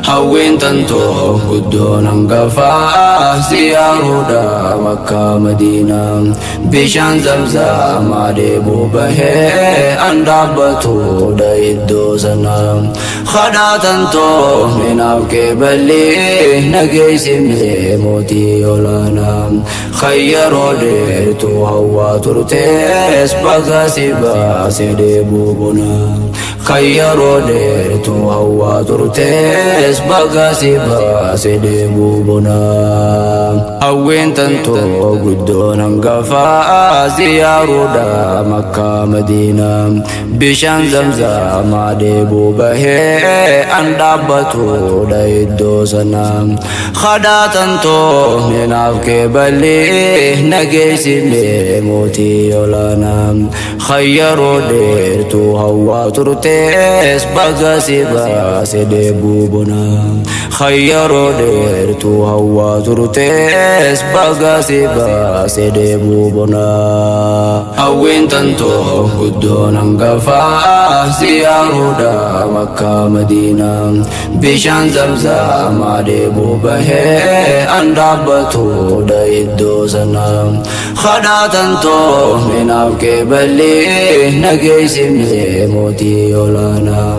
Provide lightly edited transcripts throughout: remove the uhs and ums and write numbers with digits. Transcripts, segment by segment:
Hawwiin tantoo guddoon hangafaa ziyaaruudha Makkaa Madiinaa. Bishaan zamzamaa dheebuu bahee an dhaabbatuudha iddoo sana. Kadhaa tantoo minaaf qeeballi nageessimee mootii olaanaa. Kan yeroo dheertuu hawwaa turtees baga si baase dheebuu bonaa. Kan yeroo dheertuu hawwaa turtees baga si baase dheebuu bonaa. Hawwiin tantoo guddoon hangafaa ziyaaruudha Makkaa Madiinaa. Bishaan zamzamaa dheebuu bahee an dhaabbatuudha iddoo sana. Kadhaa tantoo minaaf qeeballi nageessimee mootii olaanaa. Kan yeroo dheertuu hawwaa turtees baga si baase dheebuu bonaa. Kan yeroo dheertuu hawwaa turtees baga si baase dheebuu bonaa. Hawwiin tantoo guddoon hangafaa ziyaaruudha Makkaa Madiinaa. Bishaan zamzamaa dheebuu bahee an dhaabbatuudha iddoo sana. Kadhaa tantoo minaaf qeeballi nageessimee mootii olaanaa.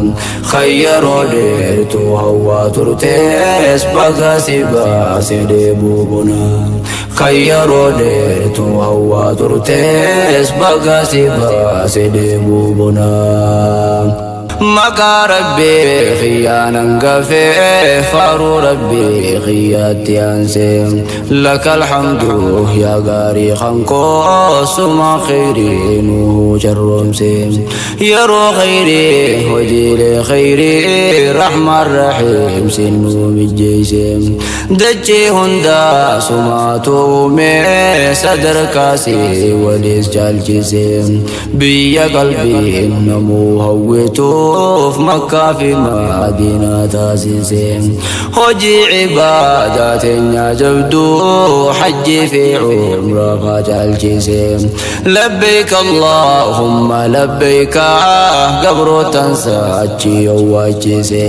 Kan yeroo dheertuu hawwaa turtees baga si baase dheebuu bonaa. Kan yeroo dheertuu hawwaa turtees baga si baase dheebuu bonaa. Maqaa Rabbii kiyyaanan gafee faaruu Rabbii kiyyaatti aansee, laka alhamdu yaa gaarii kan koo, suma khayrii nuu carroomse, yeroo khayrii hojiilee khayrii rahmaan rahiim sinnuu mijjeeyse. Dachii hundaa sumaatu uume, sadarkaasi waliis caalchise, biyya qalbiin namuu hawwituuf Makkaa fi Madiinaa taasise. Hojii ibaadaa teenyaa jabduu hajjii fi umraa faa caalchise. Labbayk Allahumma labbayka gabrootan achi owwaachise.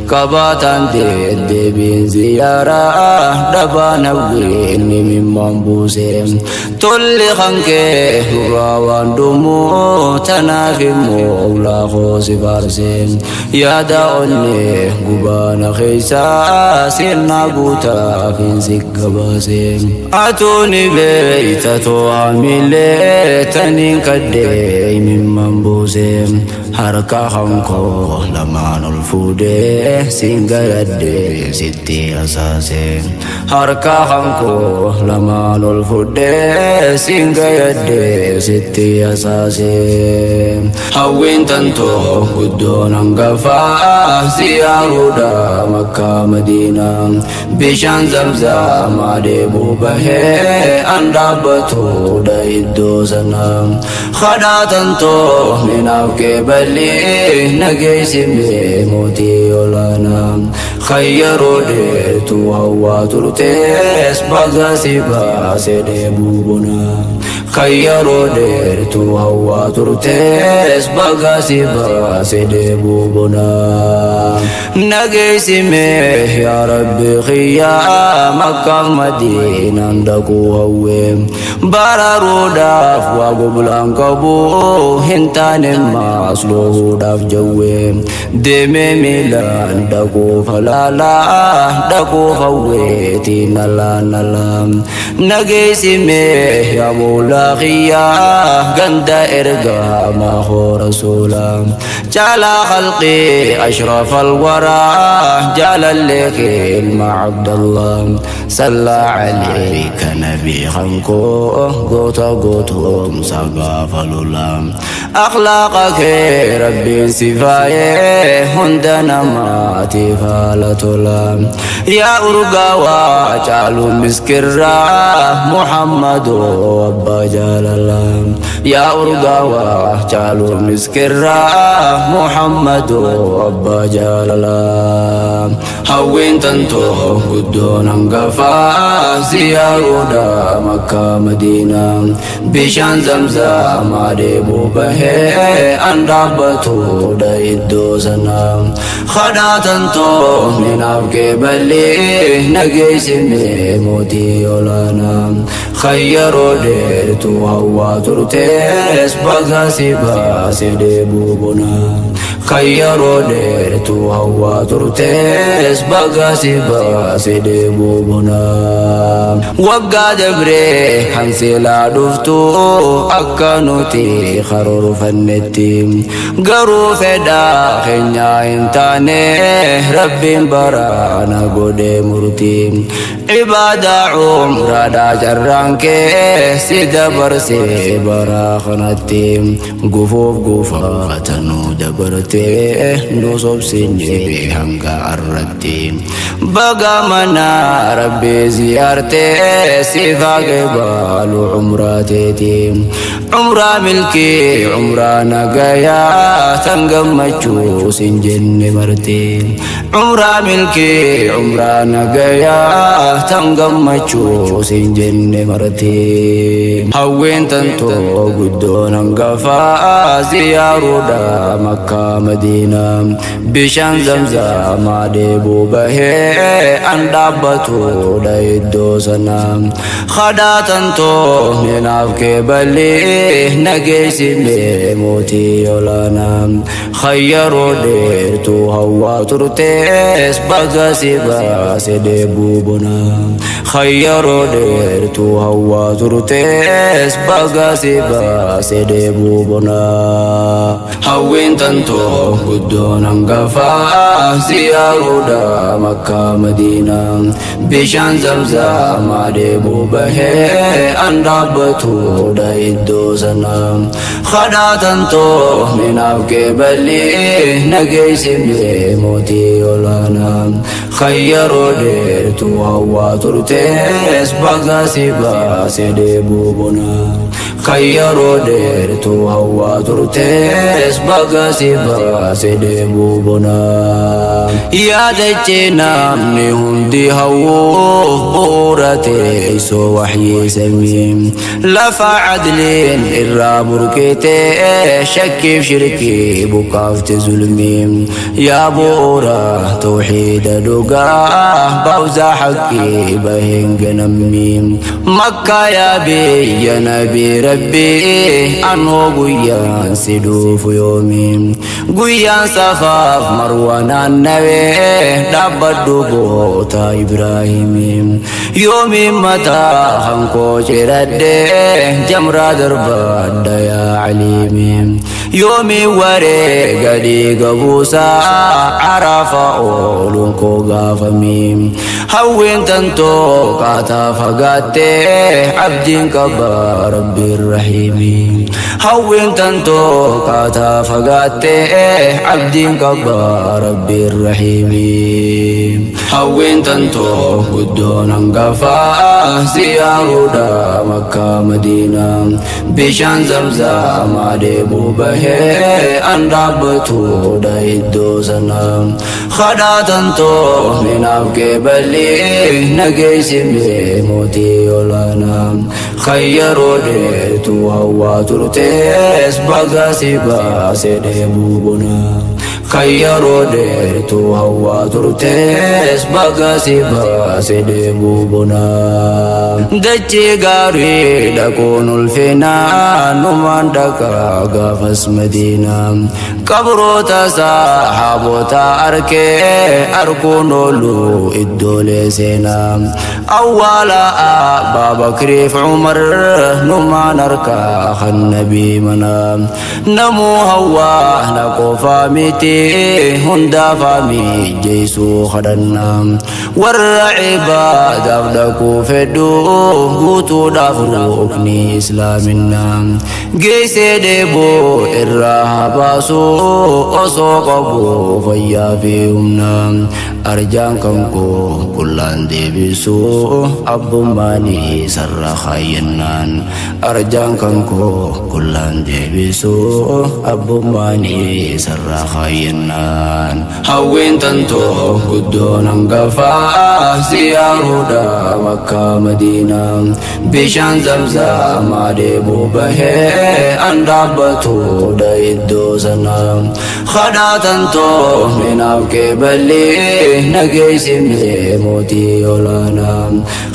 Qabaataan deddeebiin ziyaaraa dhabaan hawwiin mimmaan buuse. Tolli kan kee nurraa waan dhumuu tanaaf immoo ulaa koo si faarse. Yaada onnee gubaana keessaa sirnaa guutaaf hin si gabaase. Atuuni beeyta to'amilee taniin kaddee mimmaan buuse. Harka kan koo lamaan ol fuudhee siin galadhee sitti asaase. Harka kan koo lamaan ol fuudhee siin galadhee sitti asaase. Hawwiin tantoo guddoon hangafaa ziyaaruudha Makkaa Madiinaa. Bishaan zamzamaa dheebuu bahee an dhaabbatuudha iddoo sana. Kadhaa tantoo minaaf qeeballi nageessimee mootii olaanaa. Kan yeroo dheertuu hawwaa turtees baga si baase dheebuu bonaa. Kan yeroo dheertuu hawwaa turtees baga si baase dheebuu bonaa. Nageessimee yaa Rabbi kiyyaa, Makkaaf Madiinaan dhaquu hawwee. Baraaruudhaaf waa goblaan qabu hin taane maasluudhaaf jawwee. Deemee miilaan dhaquuf halaalaa dhaquuf hawweetiin nalaan nalaa. Nageessimee yaa Moolaa kiyyaa, ganda ergamaa hoo rasuulaa. Caalaa khalqii ashraf alwaraa jaalallee kee ilma Abdallah. Sallaa alayka nabii kankoo, goota gootoomsa gaafa lolaa. Akhlaaqa kee Rabbiin si faayee hunda namaatiif haala tola. Yaa urgaawaa caalu miskirraa Muhammadu abbaa jaalalaa. Yaa urgaawaa caalu miskirraa Muhammadu abbaa jaalalaa. Hawwiin tantoo guddoon hangafaa ziyaaruudha Makkaa Madiinaa. Bishaan zamzamaa deebuu bahee an dhaabbatuudha iddoo sanaa. Kadhaa tantoo minaaf qeeballi nageessimee mootii olaanaa. Khayyaroo dheertuu hawwaa turtees baga si baase deebuu bonaa. Khayyaroo dheertuu hawwaa turtees baga si baase deebuu bonaa. Waggaa dabree kan silaa dhuftu akka nuti karoorfannetti garuu fedhaa keenyaa hin taane rabbiin baraana godhee murtii. Ibaadaa umraadhaa carraan kee si dabarsee bara kanatti gufuuf gufaata nu dabartee nu sobsinee hanga arratti. Baga mana rabbii ziyaartee siif haa qeebaalu umraa teeti. Umraa milkii umraa nagayaa tan gammachuu sin jenne marti. Umraa milkii umraa nagayaa tan gammachuu sin jenne marti. Hawwiin tantoo guddoon hangafaa ziyaaruudha Makkaa Madiinaa. Bishaan zamzamaa dheebuu bahee an dhaabbatuudha iddoo sanaa. Kadhaa tantoo minaaf qeeballi nageessimee mootii olaanaa. Khayyaroo dheertuu hawwaa turtees baga si baase dheebuu bonaa. Khayyaroo dheertuu hawwaa turtees baga si baase dheebuu bonaa. Hawwiin tantoo guddoon hangafaa ziyaaruudha Makkaa Madiinaa. Bishaan zamzamaa dheebuu bahee an dhaabbatuudha iddoo sanaa. Kadhaa tantoo minaaf qeeballi nageessimee mootii olaanaa. Khayyaroo dheertuu hawwaa turtees baga si baase dheebuu bonaa. Khayyaroo dheertuu hawwaa turtees baga si baase dheebuu bonaa. Yaadachee namni hundi hawwuuf bu'uura teessoo wahyii samii. Lafa adliin irraa burqitee shakkiif shirkii buqqaafte zulmii. Yaa bu'uura tawxiida dhugaa bawza haqqii baheen ganammii. Makkaa yaa biyya nabii rabbii anoo guyyaan si dhufu yoomii. Guyyaan safaaf marwa naannawee dhaabbadhu goota Ibraahimii. Yoomiin mataa hankoo ciradhee jamraa darbadha yaa aliimii. Yoomiin waree gadi gabuusaa arafa ooluun koo gaafamii. Hawwiin tantoo qaataa fagaattee abdiin qaba rabbiin rahiimii. Hawwiin tantoo qaataa fagaattee abdiin qaba rabbiin rahiimii. Hawwiin tantoo guddoon hangafaa ziyaaruudha Makkaa Madiinaa. Bishaan zamzamaa dheebuu bahee an dhaabbatuudha iddoo sanaa. Kadhaa tantoo minaaf qeeballi nageessimee mootii olaanaa. Khayyaroo dheertuu hawwaa turtees baga si baase dheebuu bonaa. Khayyaroo dheertuu hawwaa turtees baga si baase dheebuu bonaa. Dachee gaarii dhaquun ulfinaa numaan dhaqaa gaafas Madiinaa. Qabroota sahaabota arkee arkuun oolu iddoolee seenaa. Awwaala Abbaa Bakriif Umar numaan harkaa kan nabii manaa. Namuu hawwaa na qofaa miti hundaafaa mijeessuu kadhannaa. Warra ibaadaaf dhaquu fedhu guutuudhaaf rukni islaaminaa. Geessee dheebuu irraa haa baasu osoo qabu fayyaa fi humna. Arjaan kan koo qullaan deebisu abbummaanii sarara kaayyannaan. Arjaan kan koo qullaan deebisu abbummaanii sarara kaayyannaan. Baay'inaan hawwiin tantoo guddoon hangafaa ziyaaruudha Makkaa Madiinaa bishaan zamzamaa deebuu bahee an dhaabbatuudha iddoo sanaa kadhaa tantoo minaaf qeeballi nageessimee mootii olaanaa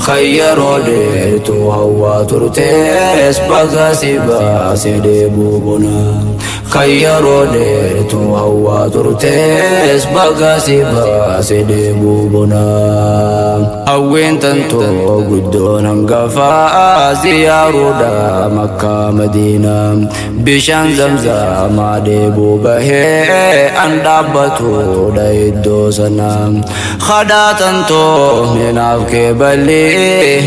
kayyaroo dheertuu hawwaa turtees baga si baase deebuu bonaa kayyaroo dheertuu hawwaa turtees baga si baase deebuu bonaa hawwiin tantoo guddoon hangafaa ziyaaruudha Makkaa Madiinaa bishaan zamzamaa deebuu bahee an dhaabbatuudha iddoo sanaa kadhaa tantoo minaaf qeeballi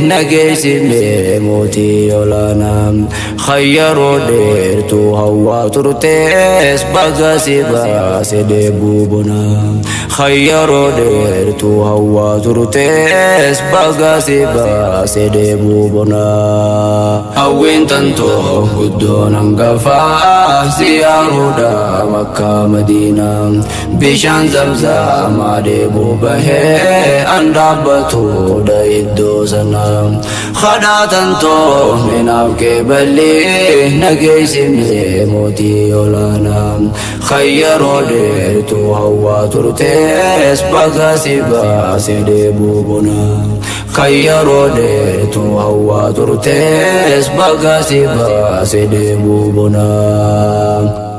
nageessimee mootii olaanaa kayyaroo dheertuu hawwaa turtees baga si baase deebuu bonaa kayyaroo dheertuu hawwaa turtees baga si baase deebuu bonaa hawwiin tantoo guddoon hangafaa ziyaaruudha Makkaa Madiinaa bishaan zamzamaa deebuu bahee an dhaabbatuudha iddoo sanaa kadhaa tantoo minaaf qeeballi nageessimee mootii olaanaa kayyaroo dheertuu hawwaa turtees baga si baase deebuu bonaa kayyaroo dheertuu hawwaa turtees baga si baase deebuu bonaa.